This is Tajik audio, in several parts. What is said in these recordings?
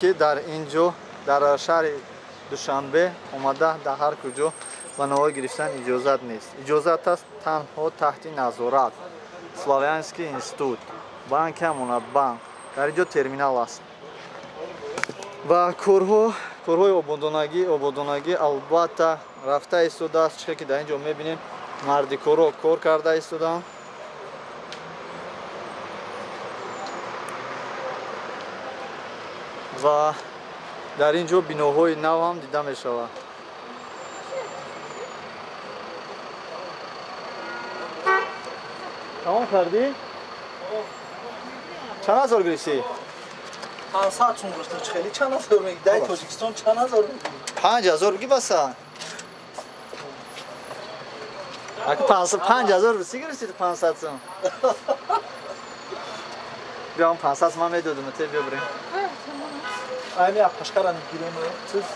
Ки дар ин ҷо дар шаҳри Душанбе омада дар ҳар куҷо ба навор гирифтан иҷозат нест. Иҷозат аст танҳо таҳти назорат. Славянский институт, банки Амонатбанк, дар ин ҷо терминал аст. Ва корҳои ободонагӣ албатта рафта истодааст. Чӣ ки дар ин ҷо мебинем, мардикоро кор карда истодаанд. Ва дар ин ҷо биноҳои нав ҳам дида мешавад. Тамом кардӣ? Чанд ҳазор гирифтӣ? 500 сум гирифтам. Хеле чанд ҳазор мегӣ? Дар Тоҷикистон чанд ҳазор мегӣ? 5000 бигӣ баса. Аки 5000 русӣ гирифтӣ 500 сум. Биё 500 сум ман медодам, те биё бирем. Ами апашкара мегирем.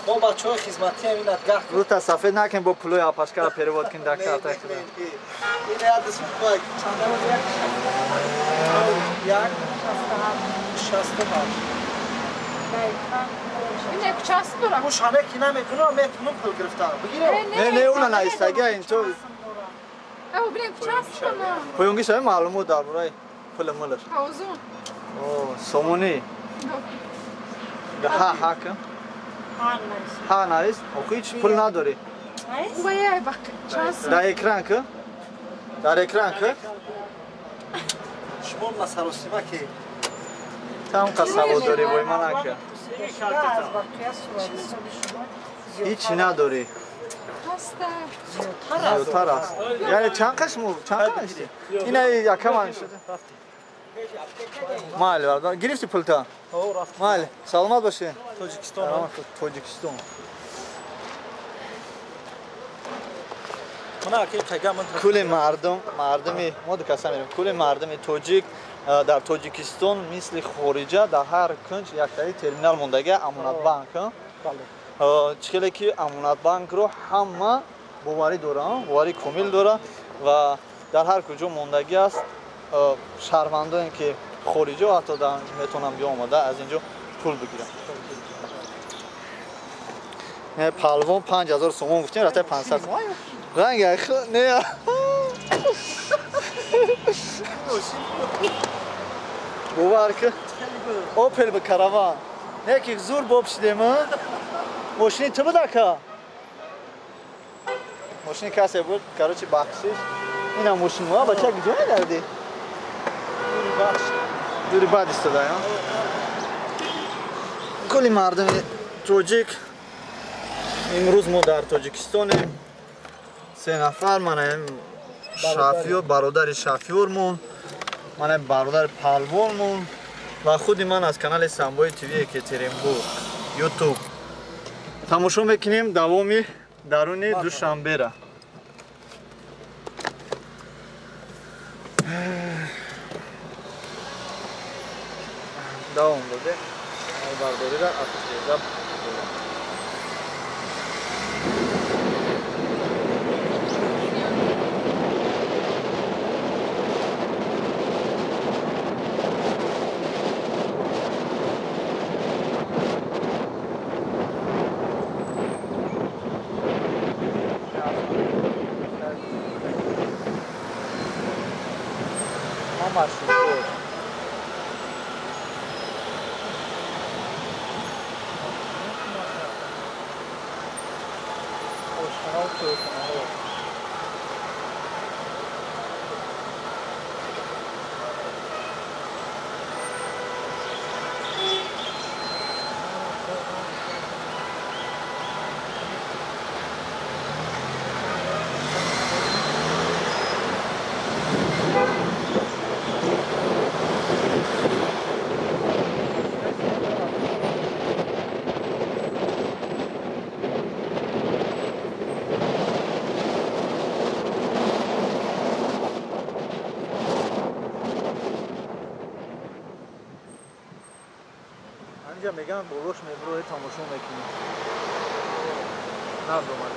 Мо бачаҳои хизматӣ ам инат гаҳ. Рута сафед накун, бо пулои апашкара перевод кун дар карта. Ин ядис мук чанд 1 67. Ин як час дора. Мо шане ки наметунам, метунам пул гирифтан. Бигирем. Не, не, уна наистага ин то. Э, бирем час дора. Поёнги шаве маълумот дар бораи пули мулаш. Ҳавзун. О, сомонӣ. Ҳа, ҳа кун. Ҳа навис. Охи ҳеч пул надорӣ. Вай, бақ час. Дар экран кун. Дар экран кун. Шумо насаросима ки там қасаво дорӣ, вой ман ака. Ҳеч надорӣ. Зиёдтар аст. Яъне чанд қаш мо чанд қаш? Ина якам шуд. Майли, бародар. Гирифтӣ пулта? Майли, саломат бошед. Тоҷикистон. Тоҷикистон. Кули мардум, мардуми мо ду каса мерем. Кули мардуми тоҷик дар Тоҷикистон мисли хориҷа дар ҳар кунҷ яктаи терминал мондага Амонатбанк. Чӣ хеле ки Амонатбанкро ҳама боварӣ доранд, боварӣ комил дорад ва дар ҳар куҷо мондагӣ аст. Шаҳрвандоне ки хориҷо ҳатто метавонанд биё омада аз ин ҷо пул бигиранд. Палвон 5000 сомон гуфтем, рафта 500 сомон. Ранг не. Бовар ки Опел ба караван. Не ки зур боб шидем. Мошини ту буд ака? Мошини касе буд, короче бахшиш. Ина мошин мо бача куҷо медардӣ? Дури бад истода. Кули мардуми тоҷик имрӯз мо дар Тоҷикистонем. Се нафар, манаем шофёр, бародари шофёрмон, манаем бародари палвонмон ва худи ман аз канали Самбои ТВ Екатеринбург YouTube тамошо мекунем давоми даруни Душанбера. Давом доде бардориро аз тиреза. Инҷа меган болош меброи тамошо мекунӣ. Набромад.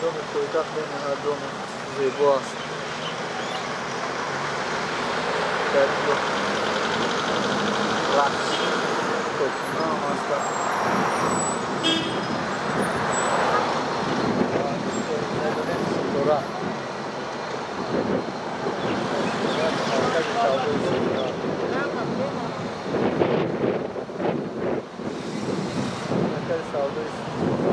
Доми пойтахт бениҳоят доми зебо аст. Дар инҷо рақс топхона ҳам ҳастанд. Медонем Ситора. Маркази савдои Ситора. Маркази савдои Ситора.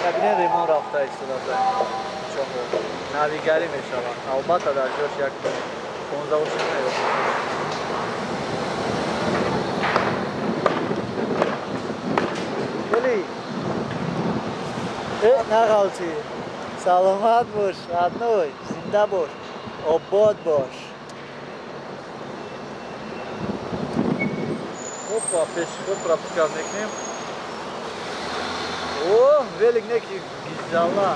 Кабинет ремон рафта истода кӯчаҳо навигарӣ мешавад. Албатта дар ҷош як 15 ошин меёбад. Вали нағалти, саломат бош, родной, зинда бош, обод бош. Опа, пешход пропускать мекунем. О, велик некий гизала.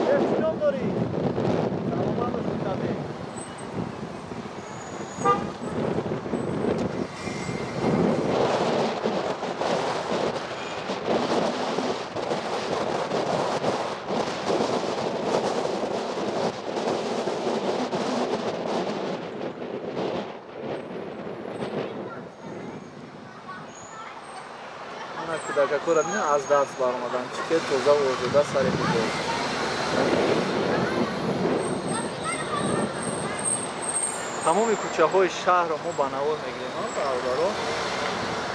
Чӣ дорӣ? Саломат бош, табе. Кӯдакакора бина аз дарс баромадан, чӣ хел тоза ва озода сари худо. Тамоми кӯчаҳои шаҳрро мо ба навор мегирем, бародаро,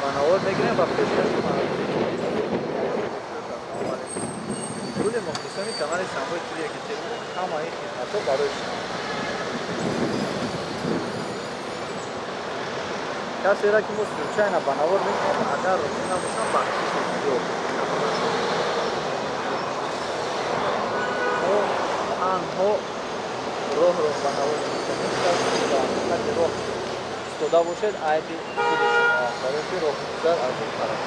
ба навор мегирем ва пешкаши мардуми кулли мухлисони канали Самбои ТВ Екатеринбург ҳама ин хидматҳо барои шумо. Касеро ки мо случайно ба навор мекунем, агар розӣ набошам, бахшиш зиёд. Мо танҳо роҳро ба навор мекунем, ки роҳ истода бошед, айби худи шумо аст, барои ки роҳгузар аз он тараф.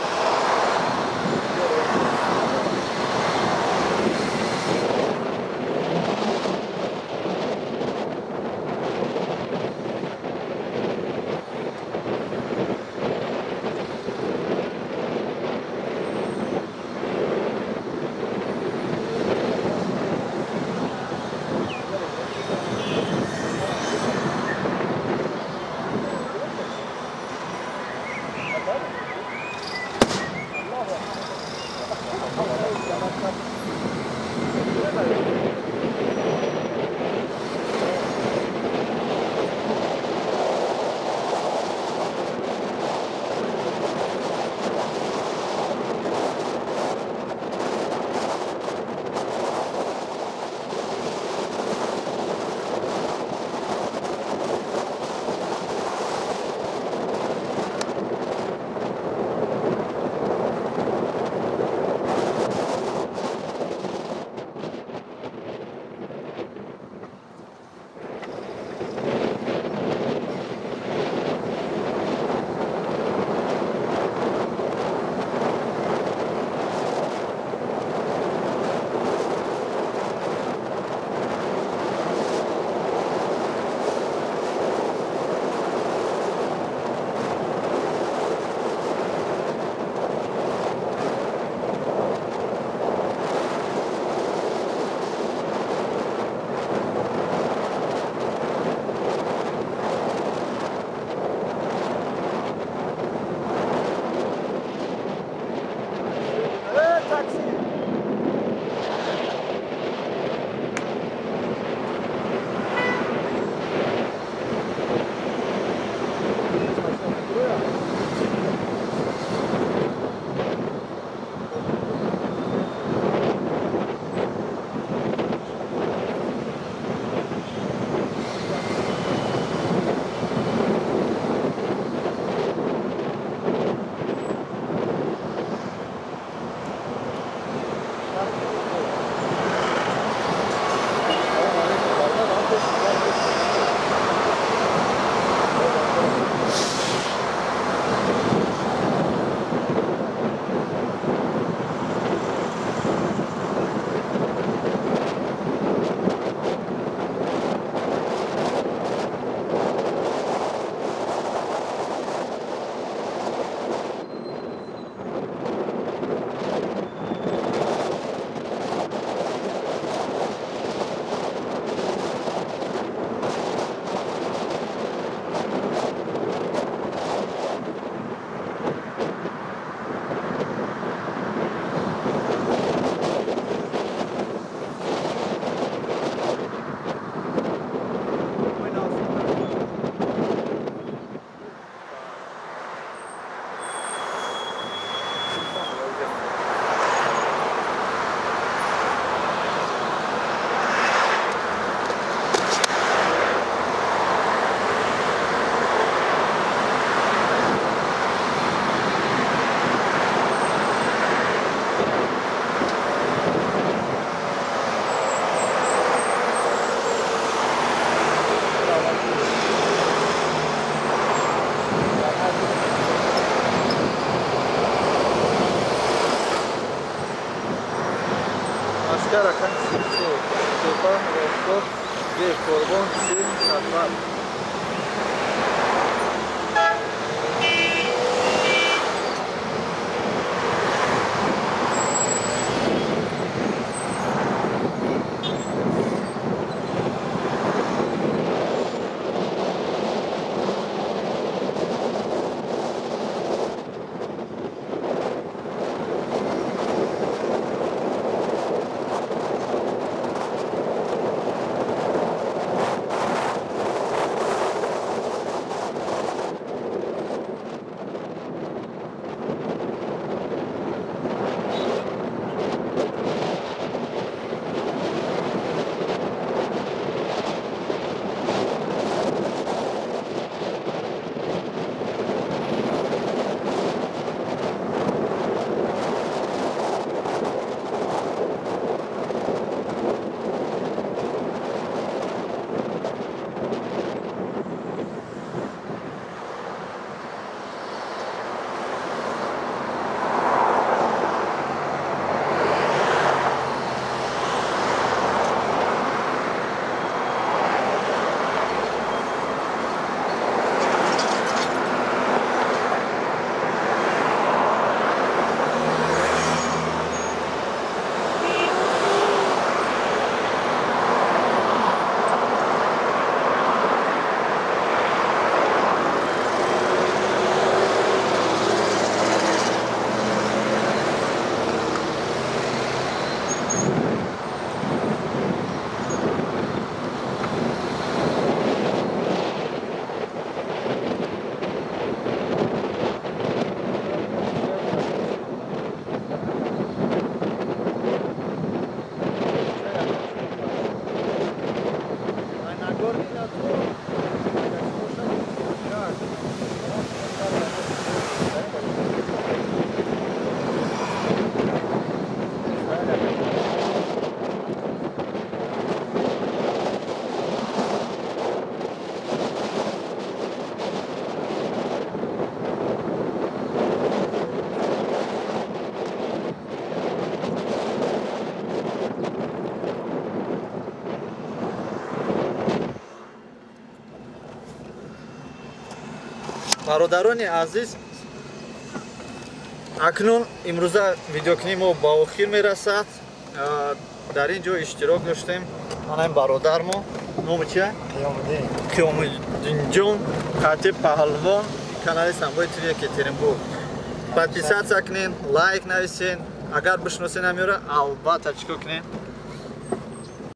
Бародарони азиз, акнун имрӯза видеокунии мо ба охир мерасад. Дар ин ҷо иштирок доштем манаи бародармо, номи чия? Қиёмуддинҷон, хатиб паҳлвон, канали Самбои ТВ Екатеринбург. Подписаться кунен, лайк нависен, агар бишносен ҳамёра, албатта чикор кунен?